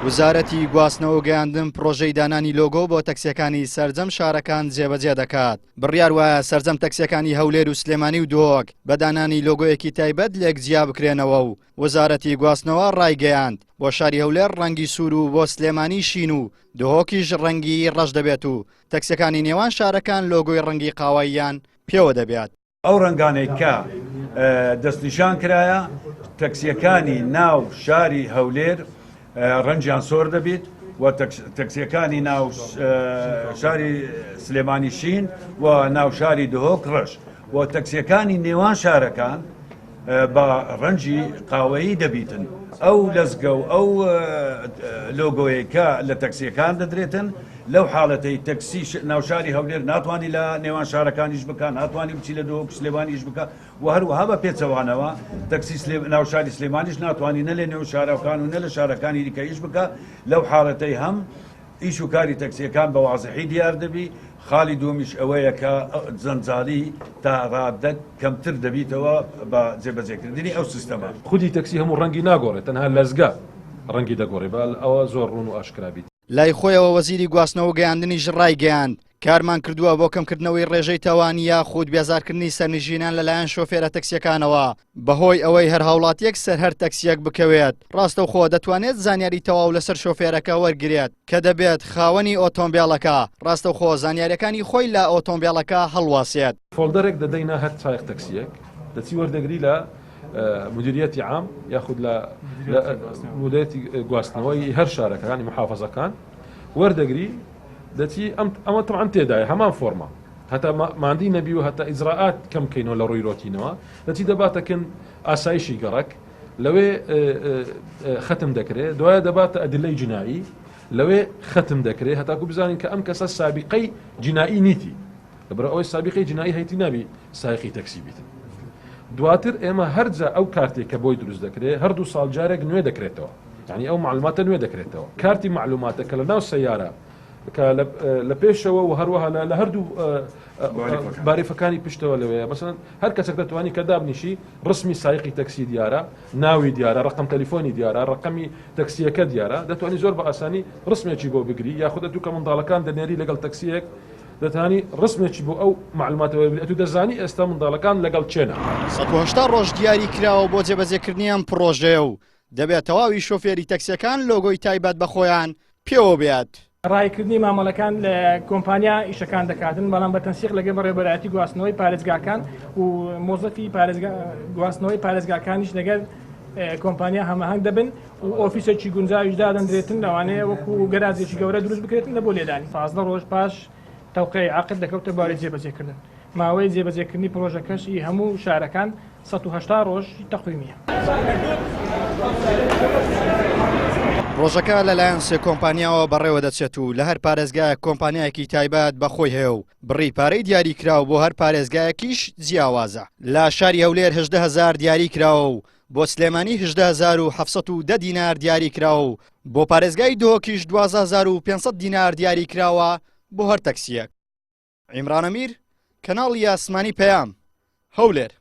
وزارەتی گواستنەوە و گەیاندن پڕۆژەی دانانی لۆگۆ بۆ تەکسیەکانی سەرجەم شارەکان جێبەجێ دەکات. بڕیار وایە سەرجەم تەکسیەکانی هەولێر و سلێمانی و دهۆک بە دانانی لۆگۆیەکی تایبەت لێک جیا بکرێنەوە و وەزارەتی گواستنەوە ڕایگەیاند، بۆ شاری هەولێر ڕەنگی سوور و بۆ سلێمانی شین و دهۆکیش ڕەنگی ڕەش دەبێت و تەکسیەکانی نێوان شارەکان لۆگۆی ڕەنگی قاوەییان پێوە دەبێت. ئەو ڕەنگانەی کە دەستنیشان کرایە، تەکسییەکانی ناو شاری هەولێر ڕەنگیان سۆر دەبیت و تەکسییەکانی ناو شاری سلێمانی شین و ناو شاری دهۆک ڕەش و تەکسییەکانی نێوان شارەکان بە ڕەنگی قاوەیی دەبیتن. ئەو لەزگە و ئەو لۆگۆیەی کە لە تەکسییەکان دەدرێتن لەو حاڵەتەی تەکسی ناوشاری هەولێر ناتوانی لە نێوان شارەکان ئیش بکا، ناتوانی بچی لە دهۆک و سلێمانی ئیش بکا و هەروەها بە پێچەوانەوە تەکسی ناوشاری سلێمانیش ناتوانی نە لە نێو شارەکان و نە لە شارەکانی دیکە ئیش بکا. لەو حاڵەتەی هەم ئیش و کاری تەکسیەکان بە وازحی دیار دەبی، خاڵی دووەمیش ئەوەیە کە جەنجاڵی تا ڕادەک کەمتر دەبیتەوە بە جێبەجێکردنی ئەو سیستەمە. خودی تەکسی هەموو ڕەنگی ناگۆڕێت، تەنها لەزگە ڕەنگی دەگۆڕێ، با ئەوە زۆر ڕوون و ئاشکرا بیت. لای خۆیەوە وەزیری گواستنەوە و گەیاندنیش ڕایگەیاند، کارمان کردووە بۆ کەمکردنەوەی ڕێژەی تاوان یاخود بێزارکردنی سەرنشینان لەلایەن شۆفێرە تەکسییەکانەوە، بەهۆی ئەوەی هەر هاوڵاتییەک سەر هەر تەکسییەک بکەوێت ڕاستەوخۆ دەتوانێت زانیاری تەواو لەسەر شۆفێرەکە وەرگرێت کە دەبێت خاوەنی ئۆتۆمبێلەکە ڕاستەوخۆ زانیارییەکانی خۆی لە ئۆتۆمبێلەکە هەڵواسێت. فۆڵدەرێک دەدەینە هەر سایەق تەکسییەک، دەچی وەردەگری لە مدیریەتی عام یاخود لە مدیریەتی گواستنەوەی هەر شارەکانی محافظەکان وەردەگری دەچی ئەم ئەمە تەبعەن تێدایە هەمان فۆرمە هەتا ماندی نەبی و هەتا ئیجرائات کەم کەینەوە لە ڕووی رۆتینەوە دەچی دەباتەکن ئاسایشی گەڕەک لەوێ ختم دەکرێت دوایە دەباتە ئەدلەی جنایی لەوێ ختم دەکرێت هەتاکو بزانین کە ئەم کەسە سابقەی جنایی نیتی لەبەر ئەوەی سابقەی جنایی هەیتی نابی سایقی تەکسی بیتن دواتر ئێمە هەرجا ئەو کارتێک کە بۆی دروست دەکرێت هەردوو ساڵ جارێک نوێ دەکرێتەوە یعنی ئەو معلوماتە نوێ دەکرێتەوە کارتی معلوماتە کە لە ناو سەیارە کە لە پێشەوە و هەروەها لە هەردوو باریفەکانی پشتەوە لەوەیە مەسەن هەر کەسێک دەتوانانی کە دابنیشی ڕسمی سایقی تەکسی دیارە ناوی دیارە ڕقم تەلیفۆنی دیارە ڕقمی تەکسیەکە دیارە دەتوانانی زۆر بە ئاسانی ڕسمێکی بۆ بگری یاخود ئەتوو کە منداڵەکان دەنێری لەگەڵ تەکسیەک دەتانی ڕسمێکی بۆ ئەو مەعلوماتە وەربگری ئەتوو دەزانی ئێستا منداڵەکان لەگەڵ کێنە. 180 ڕۆژ دیاری کراوە بۆ جێبەجێکردنی ئەم پڕۆژەیە و دەبێت تەواوی شۆفێری تەکسیەکان لۆگۆی تایبەت بە خۆیان پێوە بێت. ڕایکردنی مامەڵەکان لە کۆمپانیا ئیشەکان دەکاتن، بەڵام بە تەنسیق لەگەڵ بەڕێوەبەرایەتی گواستنەوەی پارێزگاکان و مۆزەفی گواستنەوەی پارێزگاکانیش لەگەل کۆمپانیا هەماهەنگ دەبن و ئۆفیسێکی گونجاویش دادەندرێتن، لەوانەیە وەکو گەراجێکی گەورە دروست بکرێتن لە بۆ لێدانی. 15 ڕۆژ پاش تەوقیعی عەقد دەکەوتە بواری جێبەجێکردن. ماوەی جێبەجێکردنی پڕۆژەکەش ئی هەموو شارەکان 180 ڕۆژ تەقویمیە. پڕۆژەکە لەلایەن سێ کۆمپانیاوە بەڕێوەدەچێت و لە هەر پارێزگایەک کۆمپانیایەکی تایبەت بە خۆی هەیە و بڕی پارەی دیاریکراو بۆ هەر پارێزگایەکیش جیاوازە. لە شاری هەولێر 18 هەزار دیاری کراوە و بۆ سلێمانی 18,710 دینار دیاری کراوە و بۆ پارێزگای دهۆکیش 12,500 دینار دیاری کراوە بۆ هەر تەکسییەک. عیمران ئەمیر، کەناڵی ئاسمانی پەیام، هەولێر.